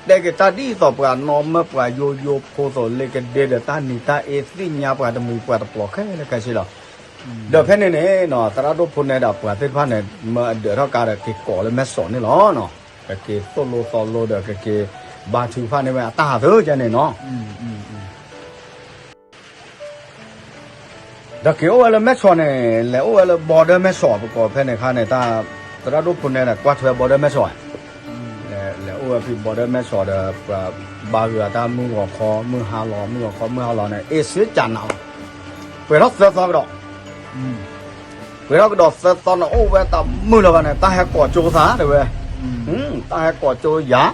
တဲက့ၤတၢ်ဒ်သိးပှၤနီၢ်မၢၢ်ပှၤယိယိဖိသိး လ့ကဒ့ဒီးတၢ်နံၤတၢ်အ့သ့ၣ်ညါပှၤတမှံၤပှၤတပျီၤခဲလၢာ်ခဲဆ့လီၤ. ဒီးဖဲန့ၣ်န့ၣ်နီၤ သရၣ်ဒိၣ်ဖိနဲဒီးပှၤသ့ၣ်တဖၣ်န့ၣ် မၢအဒၢးထီၣ်ကါဒီးက့ၤကိးလၢမဲၢ်ဆီးန့ၣ်လီၤနီၤ, ကက့ၤသိၣ်လိသီလိဒီးကက့ၤဘါထုကဖၣ်န့ၢ်ဝဲအတၢ်ဟးသၢကဲန့ၣ်နီၤ ဒီးက့ၤအိၣ်ဝဲလၢမဲၢ်ဆီးန့ၣ် လဲၤအိၣ်ဝဲလၢ border မဲၢ်ဆီး ပကိးဖဲန့ၣ်ခါန့ၣ် တၢ်သရၣ်ဒိၣ်ဖိနဲဒီးကွၢ်ထွဲ border မဲၢ်ဆီး, လဲၤအိၣ်ဝဲဖဲ border မဲၢ်ဆီးဒီး ပှၤဘါဂုာ်အတၢ်မုၢ်ဂီၤခီ မုၢ်ဟါလီၤ မုၢ်ဂီၤခီ မုၢ်ဟါလီၤန့ၣ် အ့ၣ်စ့ကနးလီၤ, ပှဲၤထီၣ်သၢသီကဒီး ပှဲၤထီၣ်ကဒီးသၢသီန့ၣ် အိၣ်ဝဲတၢ်မုာ်လီၤဘၣ်န့ၣ် တၢ်ဟဲကိးကၠိသးတဲဝဲ, တၢ်ဟဲကိးကၠိယၤ,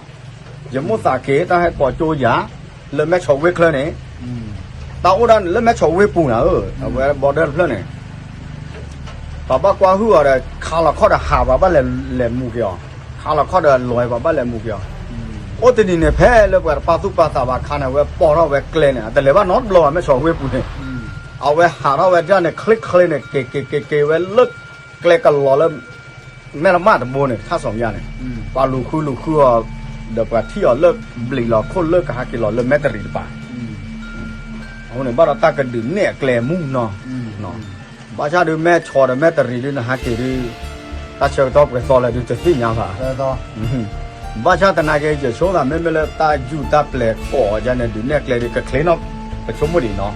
ယမိၣ်သးက့ၤ တၢ်ဟဲကိးကၠိယၤ, လၢမဲၢ်ဆီးဝ့ၢ်ချၢန့ၣ်, တၢ်အိၣ်ဒၣ်န့ၣ်လၢမဲၢ်ဆီးဝ့ၢ်ပူၤနၤဧၢ, အဝဲ border တဖျၢၣ်န့ၣ် ပှၤဘၣ်ကွၢ်ဟုၣ်အီၤဒီး ခးလီၤခီၣ်ဒီးဟးပှၤဘၣ်လဲၤမူက့ၤအီၤ, ခးလီၤခီၣ်ဒီးလီၤပှၤဘၣ်လဲၤမူက့ၤအီၤ, အိၣ်တနံၤန့ၣ် ဖဲလၢပှၤတပာ်သူၣ်ပာ်သးဘၣ်အခါန့ၣ် အဝဲပိာ်ထီၣ်ဝဲကျဲန့ၣ် အတလဲၤဘၣ်နီတဘျီဘၣ် မဲၢ်ဆီးဝ့ၢ်ပူၤန့ၣ်, အဝဲဟးထီၣ်ဝဲဒၣ်န့ၣ် ချ့ချ့န့ၣ် က့ၤက့ၤက့ၤက့ၤဝဲလၢ ကျဲကလီၤလၢ မဲၢ်လမၢ်တဘိန့ၣ် ခၣ်စီၤမယါန့ၣ်, ပှၤလူၤဃုလူၤဃုအီၤ, ဒီးပှၤထံၣ်အီၤလၢဘျံးလီၤခိၣ်လၢကဟးက့ၤလီၤလၢမဲၢ်တရံးတပၤ, အဃိန့ၣ် ဘၣ်ဒီးတၢ်ကဒုးနဲၣ်အကျဲမူနီၤ, ဘၣ်ဆၣ်ဒုးမဲၢ်ဆီးဒီးမဲၢ်တရံးဒုးနဟးက့ၤဒုး, တၢ်ဆၢကတီၢ်ပှဲၤသီလၢဒုးတသ့ၣ်ညါဘၣ် ဘၣ်ဆၣ်သနာ်က့ ယဆိသးမ့မ့ၢ်လၢတၢ်ယူၢ်တၢ်ပျဲၤကိးယၤန့ၣ် ဒုးနဲၣ်ကျဲဒုးကချ့နီၣ် ပဆိကမိၣ်ဒံးနီၤ,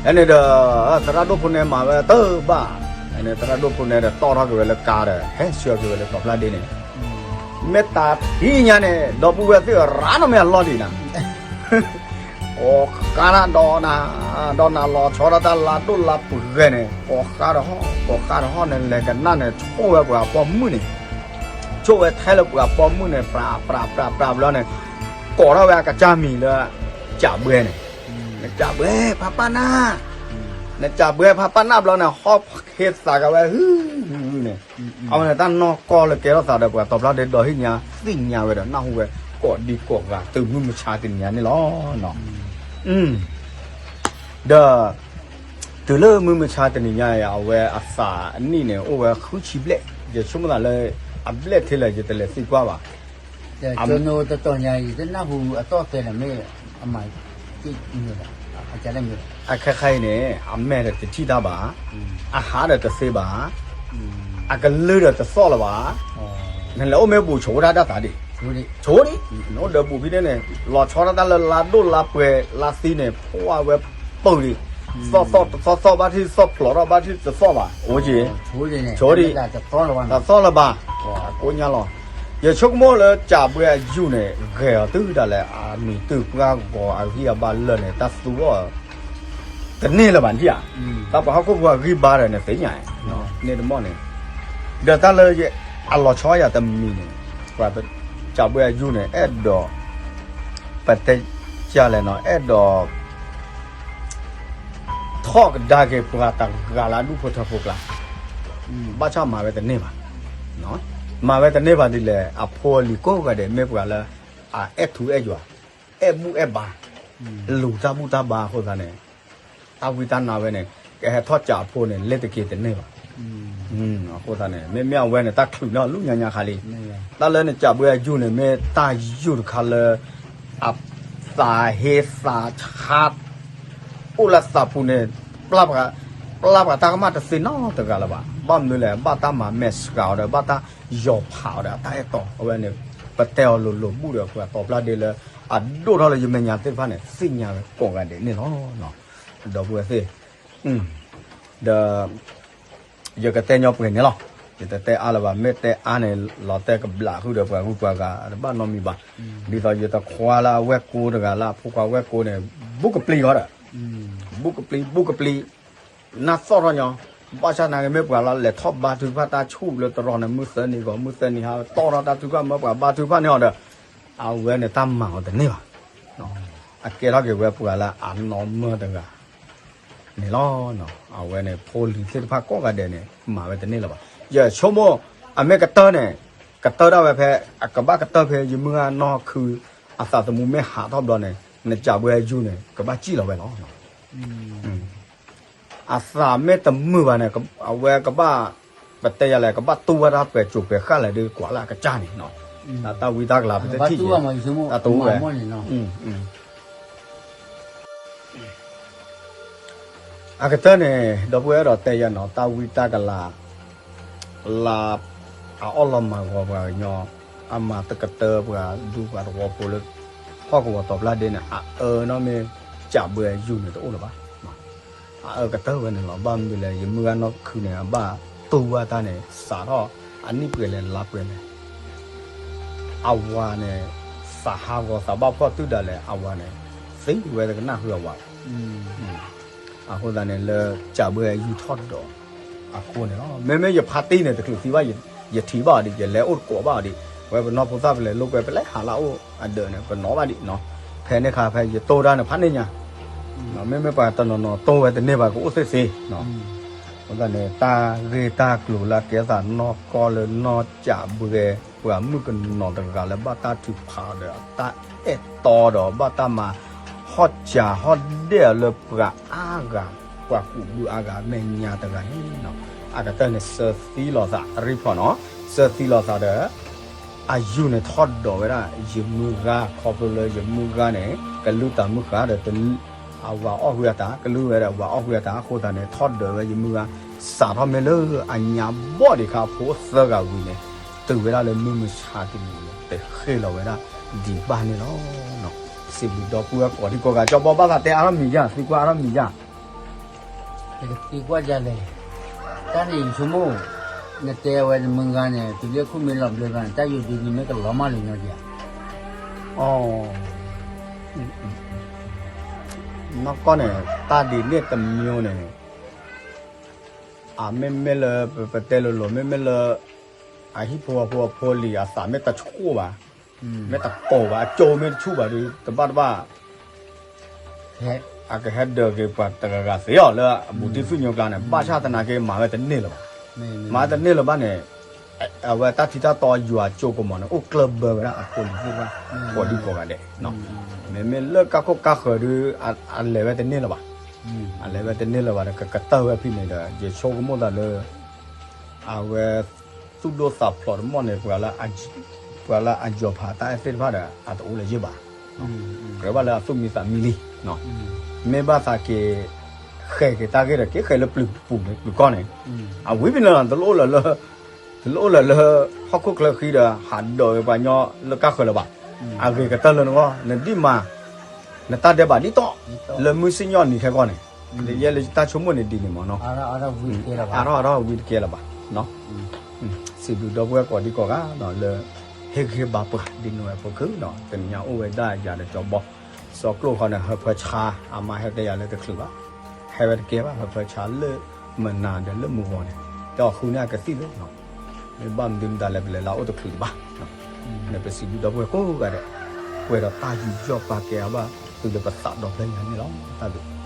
အဲန့ၣ်ဒီး သရၣ်ဒိၣ်ဖိနဲမၤဝဲတဘၣ်, အဲန့ၣ်သရၣ်ဒိၣ်ဖိနဲဒီးတီၣ်ထီၣ်က့ၤဝဲလၢကါဒီး ဟဲဆှၢက့ၤဝဲလၢတီၤဖျါဒ့န့ၣ်, မ့ၢ်တၢ်ထံၣ်ညါန့ၣ် ဒီပုၢ်ဝဲၢ်သ့ၣ်ရၤနီၣ်မ့ၢ်အလီၢ်ဒံးနၤ ကိးဃါနၤဒီးနၤ, ဒီးနၤလီၤဆီဒၣ်တၢ်လါဒိၣ်လါပှဲၤန့ၣ် ကိးဃါဒီးဟီၣ် ကိးဃါဒီးဟီၣ်န့ၣ် လဲၤကနၣ်န့ၣ် ဆိၣ်ဝဲပှၤပိာ်မုၣ်န့ၣ်, ဆိၣ်ဝဲထဲလၢပှၤပိာ်မုၣ်န့ၣ် ပြးပြးပြးပြးဘျီန့ၣ်, ကိးထီၣ်ဝဲအကစၢ်မံၤလၢ ကးဘှဲန့ၣ်, နကးဘှဲဖးပၢ်နၢ်, နကးဘှဲဖးပၢ်နၢ်ဘျီန့ၣ် ဟီၣ်ဟ့သးကဝဲဟုန့ၣ်, အဝဲန့ၣ်တၢ်နီၢ်ကီၢ်လၢကဲထီၣ်သးဒီးပှၤတီၤဖျါဒ့ဒီးဟ့ၣ်ညါသ့ၣ်ညါဝဲဒီးနၢ်ဟူဝဲ ကိးဒံကိးဂၤတုၤမုၢ်မဆါတနံၤညါန့ၣ်လီၤ. ဒီး တုၤလၢမုၢ်မဆါတနံၤညါအံၤ အဝဲအသးအနံၣ်န့ၣ် အိၣ်ဝဲဃုဆံဘျဲၣ်, ယဆိကမိၣ်သးလၢ အဘျဲၣ်ထဲလဲၣ် ယတလဲၤသံကွၢ်ဘၣ်. တတီၤညါအံၤ တနၢ်ဟူအတီၢ်တဲလၢၤမ့ၢ် အမၤ အကလဲၣ်မ့ၢ် အခါခါအံၤန့ၣ် အမဲာ်ဒီးတထံၣ်တၢ်ဘၣ်, အဟးဒီးတသ့ဘၣ်, အကလုၢ်ဒီးတသီၣ်လၢၤဘၣ်, နလဲၤအိၣ်မ့ၢ်ဘူးဆိးဝဲဒၣ်ဒၣ်သးဒံး, ဆိးဒံး, နအိၣ်ဒီးဘူးဖဲန့ၣ်န့ၣ် လီၤဆီဒၣ်တၢ်လၢလါဒိၣ်လါပှဲၤလါသံန့ၣ် ဖှီၣ်ဝဲပၢၢ်လံ, သီၣ်သီၣ်တသီၣ်သီၣ်ဘၣ်ထံၣ်သီၣ်ဖျိးထီၣ်ဘၣ်ထံၣ်တသီၣ်ဘၣ်, အိၣ်က့ၤ, ဆိးဒံး, တသီၣ်လၢၤဘၣ်, အကိညါလီၤ. ယဆိကမိၣ်လၢကးဘှဲအယူၢ်န့ၣ် ဂဲၤအီၤတုၤဒၣ်လဲာ် အမံၤတုၤပှၢ်ဂီၤအဂံၢ်အဘါလၢာ်န့ၣ် တၢ်သူအီၤ တန့ၢ်လၢၤဘၣ်နထံၣ်ဧါ, တၢ်ပှၤဟီၣ်ခိၣ်ဖိအဂံၢ်ဘါဒီးန့ၣ်သ့ၣ်ညါ, န့ၣ်တမီၢ်န့ၣ်, ဒီးတၢ်လၢအလီၤဆီယၤတမံၤန့ၣ်, ပှၤကးဘှဲအယူၢ်န့ၣ် အဲၣ်ဒိး ပတဲကလဲၣ်နီၤ အဲၣ်ဒိး ထီၣ်ကဒါက့ၤပှၤတဂၤလၢအဒူၣ်ဖိထၢဖိကျါ, ဘၣ်ဆၣ်မၤဝဲတန့ၢ်ဘၣ်, မၤဝဲတန့ၢ်ဘၣ်ဒ်လဲၣ် အဖိအလံၤကိးဂၤဒဲး မ့ၢ်ပှၤလၢ အအဲၣ်ထူအဲၣ်ယွၤ, အဲၣ်ဘူၣ်အဲၣ်ဘါ, လူၤတၢ်ဘူၣ်တၢ်ဘါအဃိသတးန့ၣ်, တၢ်ဝံတၢ်နါဝဲန့ၣ် ကဟဲထီၣ်ကးအဖိန့ၣ် လဲၤတက့ၤတန့ၢ်ဘၣ်. အဃိသတးန့ၣ် မ့မ့ၢ်အဝဲန့ၣ် တၢ်ချုးန့ၢ်အီၤလၢညါညါခါလံ. တၢ်လၢနကးဘှဲအယူၢ်န့ၣ် မ့ၢ်တၢ်ယူၢ်တခါလၢ အသးဟ့သးဆါ အိၣ်လၢသးပူၤန့ၣ် ပျၢ်ပှၤတၢ်ကမၣ်တသ့နီတဂၤလၢၤဘၣ်. ဘၣ်မနုၤလဲၣ်, ဘၣ်တၢ်မၤမဲာ်ဆှးအီၤဒီး ဘၣ်တၢ်ယီၤဖးအီၤဒီး အတၢ်အဲၣ်တီအဝဲန့ၣ် ပတဲအီၤလိၤလိၤဘူၣ်ဒီး ပှၤတီၤပျၢ်ဒ့လၢ အဒိၣ်ထီၣ်လၢယမဲာ်ညါသ့ၣ်တဖၣ်န့ၣ် သ့ၣ်ညါဝဲကိးဂၤဒဲးန့ၣ်လီၤ. ဒီပုၢ်ဝဲၢ်သ့ၣ်, ဒီး ယကတဲညီပှဲၤန့ၣ်လီၤ. ယတတဲအါလၢၤဘၣ်, မ့ၢ်တဲအါန့ၣ် လီၤတဲာ်ကဘျးဃုာ်ဒီးပှၤဂုၤပှၤဂၤ တဘၣ်နီတမံၤဘၣ်. ဒ်သိးယတခွါလၢအဝဲၢ်ကိတဂၤလၢအဖိခွါဝဲၢ်ကိန့ၣ် ဘူးကပျံၤဃီဒီး, ဘူးကပျံၤ ဘူးကပျံၤ, နၢ်သီၣ်ထီၣ်ညီ, ဘၣ်ဆၣ်သနာ်က့ မ့ၢ်ပှၤလၢလဲၤထီၣ်ဘါထုကဖၣ်တၢ်ဆူၣ်လၢတရီန့ၣ် မုၢ်သၢနံၤဂီၤ မုၢ်သၢနံၤဟါ တီၣ်ထီၣ်တၢ်ထုကဖၣ် မၢပှၤဘါထုကဖၣ်န့ၢ်အီၤဒီး အဝဲန့ၣ်တၢ်မၤအီၤတန့ၢ်ဘၣ်. အကဲထီၣ်က့ၤဝဲပှၤလၢအနီၢ်မၢတဂၤ န့ၣ်လီၤ. အဝဲန့ၣ် ဖိလံၤသ့ၣ်တဖၣ်ကိးဂၤဒဲးန့ၣ် မၤဝဲတန့ၢ်လၢၤဘၣ်. ယဆိကမိၣ် အမ့ၢ်ကတၢၢ်န့ၣ် ကတၢၢ်ဒၣ်ဝဲဖဲ အကဘၣ်ကတၢၢ်ဖဲယမုၢ်ဂၤနီၢ်ခု အသးသမူမ့ၢ်ဟးထီၣ်ဘျီန့ၣ် နကးဘှဲယူၢ်န့ၣ် ကဘၣ်စံၣ်လီၤဝဲလီၤ. အသးမ့ၢ်တမုာ်ဘၣ်န့ၣ် အဝဲကဘၣ် ပတဲယၤလဲၣ် ကဘၣ်တူၢ်ဝဲဒၣ်ပှဲၤစိၤပှဲၤဃၣ်လဲၣ်ဒီး ကွၢ်လၢအကစၢ်န့ၣ်, တၢ်ဝံတၢ်ကလၤ ပတထံၣ်ယဲ တၢ်တူၢ်ဝဲ အကတၢၢ်န့ၣ် ဒီပုၢ်ဝဲၢ်ဒီးတဲယၤနီၤ တၢ်ဝံတၢ်ကလၤ လၢ အအီၣ်လီၤမၤဂီၤပှၤကညီ အမၤတကတၢၢ်ပှၤဒူပှၤသဝီဖိလၢ ဟီၣ်ကဝီၤတီၤပျၢ်ဒ့န့ၣ် အအၢနီၢ်မ့ၢ် ကးဘှဲယူၢ်န့ၣ်တအိၣ်လၢၤဘၣ်. အအၢကတၢၢ်ဝဲန့ၣ်လီၤ. ဘၣ်မနုၤလဲၣ် ယမုၢ်ဂၤနီၢ်ခုန့ၣ် အဘၣ်တူၢ်ဝဲတၢ်န့ၣ် စးထီၣ်အနံၣ်ပှဲၤလဲၣ်လါပှဲၤလဲၣ် အဝၤန့ၣ် သးဟးဂီၤသးဘၣ်ဖှီၣ်တုၤဒၣ်လဲာ် အဝၤန့ၣ် သံဝဲတကနၣ်ဃုာ်အဝၤဘၣ်. အဃိသတးန့ၣ် လၢကးဘှဲယူၢ်ထီၣ်ဒီးအဃိန့ၣ်လီၤ. မ့မ့ၢ်ယဖါတံၢ်န့ၣ် တချုးသံဘၣ် ယထံၣ်ဘၣ်အီၤဒံး ယလဲၤအိၣ်တကိးဘၣ်အီၤဒံး ဝဲပနီၢ်ဖိသၣ်ပလဲၤလိာ်ကွဲ ပလဲၤဟးလၢအအိၣ်အဒၢးန့ၣ် ပနီၣ်ဘၣ်ဒံးနီၤ. ဖဲန့ၣ်ခါဖဲယတိၢ်တၢ်န့ၣ် ဖးန့ၢ်ညါ မ့မ့ၢ်ပှၤတနီၤနီၤတိၢ်ဝဲတန့ၢ်ဘၣ် ကအိၣ်သ့သ့ အဃိသတးန့ၣ် တၢ်ဂ့ၢ်တၢ်ကျိၤလၢအကဲသးနီၢ်ကီၢ်လၢနီၢ်ကးဘှဲ ပှၤမုၣ်ကနီၤတဂၤလၢဘၣ်တၢ်ထုးဖးဒီးတၢ်အဲၣ်တီဒီး ဘၣ်တၢ်မၤဟီၣ်စၢၤဟီၣ်ဒဲၣ်အီၤလၢပှၤအါဂၤ ပှၤကူးဘုအါဂၤ မဲာ်ညါတဂၤန့ၣ် အကတၢၢ်န့ၣ် စၢသံလိာ်သးအရံဖီနီၤ စၢသံလိာ်သးဒီး အယူၢ်န့ၣ်ထီၣ်ဒိးဝဲဒၣ် ယမုၢ်ဂၤ ခီဖျိလၢယမုၢ်ဂၤန့ၣ် ကလုၢ်တၢ်မုၢ်ဃာ်ဒီး အဝၤအီၣ်ဃုာ်အတၢ် ကလုၢ်ဝဲဒီးအဝၤအီၣ်ဃုာ်အတၢ် အဃိသတးန့ၣ် ထီၣ်ဒိးဝဲယမုၢ်ဂၤ စးထီၣ်မ့ၢ်လၢအညါဘီၣ်ဒံးခါ အဖိအိၣ်သၢဂၤဝံၤန့ၣ် တုၤဝဲဒၣ်လၢမုၢ်မဆါတနံၤန့ၣ် တဃ့ၢ်လီၤဝဲဒၣ်ဒံးဘၣ်န့ၣ်လီၤ. စံးဘျုးဒီပုၢ်ဝဲၢ်ကိးဒံကိးဂၤ ကၠီဘီဘၣ်သးတဲအါထီၣ်မံၤယါ သံကွၢ်အါထီၣ်မံၤယါ ယကသံကွၢ်ယၤလဲၣ်, တၢ်န့ၣ်ယဆိကမိၣ် နတဲဝဲနမုၢ်ဂၤန့ၣ် တုၤလၢခိၣ်မ့ၢ်လီၤဘျၢဂၤန့ၣ် တၢ်ယိာ်ဒံးဒံးမ့ၢ်ကလီၤမၢ်လၢညါက့ၤဧါ. အီ နီၢ်ကီၢ်န့ၣ် တၢ်ဒ်န့ၣ်တမံၤန့ၣ် အမ့မ့ၢ်လၢ ပတဲလိၤလိၤ မ့မ့ၢ်လၢ အဟံၣ်ဖိဃီဖိအဖိလံၤ အသးမ့ၢ်တဆူၣ်ဘၣ်, မ့ၢ်တကိးဘၣ် အကၠိမ့ၢ်တဆူၣ်ဘၣ်ဒီး တဘၣ်တဘၣ် အကဟဲဒၢးက့ၤပှၤတဂၤဂၤသ့အီၤလၢအဘူးတံၢ်သူၣ်ညိကျါန့ၣ် ဘၣ်ဆၣ်သနာ်က့ မၤဝဲတန့ၢ်လၢၤဘၣ်. မၤတန့ၢ်လၢၤဘၣ်န့ၣ် အဝဲတၢ်ထံတၢ်တီယွၤကၠိကမီၤန့ၣ် အိၣ်ကျၢၢ်ဘၢဝဲဒၣ်အဖိလံၤသ့ၣ်တဖၣ် ကိးဒံကိးဂၤဒဲး, မ့မ့ၢ်လၢကါခိၣ်ကါဃၢၤဒီး အလဲၤဝဲတန့ၢ်လၢၤဘၣ်, အလဲၤဝဲတန့ၢ်လၢၤဘၣ်ဒီး ကကတၢၢ်ဝဲဖဲန့ၣ်ဒီး ယဆိကမိၣ်သးလၢ အဝဲ သူၣ်ဒိၣ်သးဖျိးတမီၢ်န့ၣ် ပှၤလၢအယီၤဖးတၢ်အဲၣ်သ့ၣ်တဖၣ်ဒီး အတအိၣ်လၢၤယ့ၢ်ဘၣ်, ကြၢးဘၣ်လၢအသူၣ်မံသးမံလံ, မ့ၢ်ဘၣ်သးက့ၤ ဃဲၤက့ၤတၢ်ဂ့ၢ်ဒီး က့ၤဃဲၤလၢပျုၤပူၤန့ၣ် ပျုၤကီၢ်န့ၣ်, အဝံၤဖဲန့ၣ်လီၤ တလိၣ်လၢၤလၢ တလိၣ်လၢၤလၢ ဟီၣ်ခိၣ်ချၢဃံဒီး ဟးဒိးက့ၤပှၤကညီလၢကါဃၢၤလၢၤဘၣ်, အဂ့ၤကတၢၢ်လၢနဂီၢ် နဒ်မၤ နတၢ်ဒဲးဘးဒ်သိး လၢမုၢ်စံၣ်ညီၣ်နံၤခဲကီၢ်န့ၣ်, ယဲလၢတၢ်ဆိကမိၣ်န့ၣ်ဒ်န့ၣ်မ့ၢ်နီၤ, အါထီၣ်အါထီၣ်ဝံၤတကဲလၢၤဘၣ်, စံးဘျုးဒီပုၢ်ဝဲၢ်ကိးဒံကိးဂၤ လၢ ဟ့ၣ်ဂံၢ်ဟ့ၣ်ဘါပှၤဒ်န့ၣ်ဝဲအဖိခုၣ်နီၤ, တနံၤညါအိၣ်ဝဲဒၣ်ယၤဒီးကၠီဘီ, စီကျိၣ်ဃီန့ၣ် ဟၢဖၢဆါ အမါဟဲတဲယၤလၢတချုးဘၣ်, ဟဲဝဲတကဲဘၣ် ဟၢဖၢဆါလၢမနၤဒီးလၢမုၢ်ဂီၤန့ၣ်, တဲအီၤဃုန့ၢ်အကသံၣ်လၢ မ့ၢ်ဘၣ်မနုၤမတၤလဲၣ် ပလဲၤလၢအအိၣ်တချုးတဘၣ်, ပစံးဘျုးဒီပုၢ်ဝဲၢ်ကိးဂၤဒဲး, ပှဲၤဒီးတၢ်ယူးယီၣ်ပာ်ကဲအဘၣ် တုၤလၢပသးဒီဖျၢၣ်ညါန့ၣ်လီၤ, တၢ်ဘျုး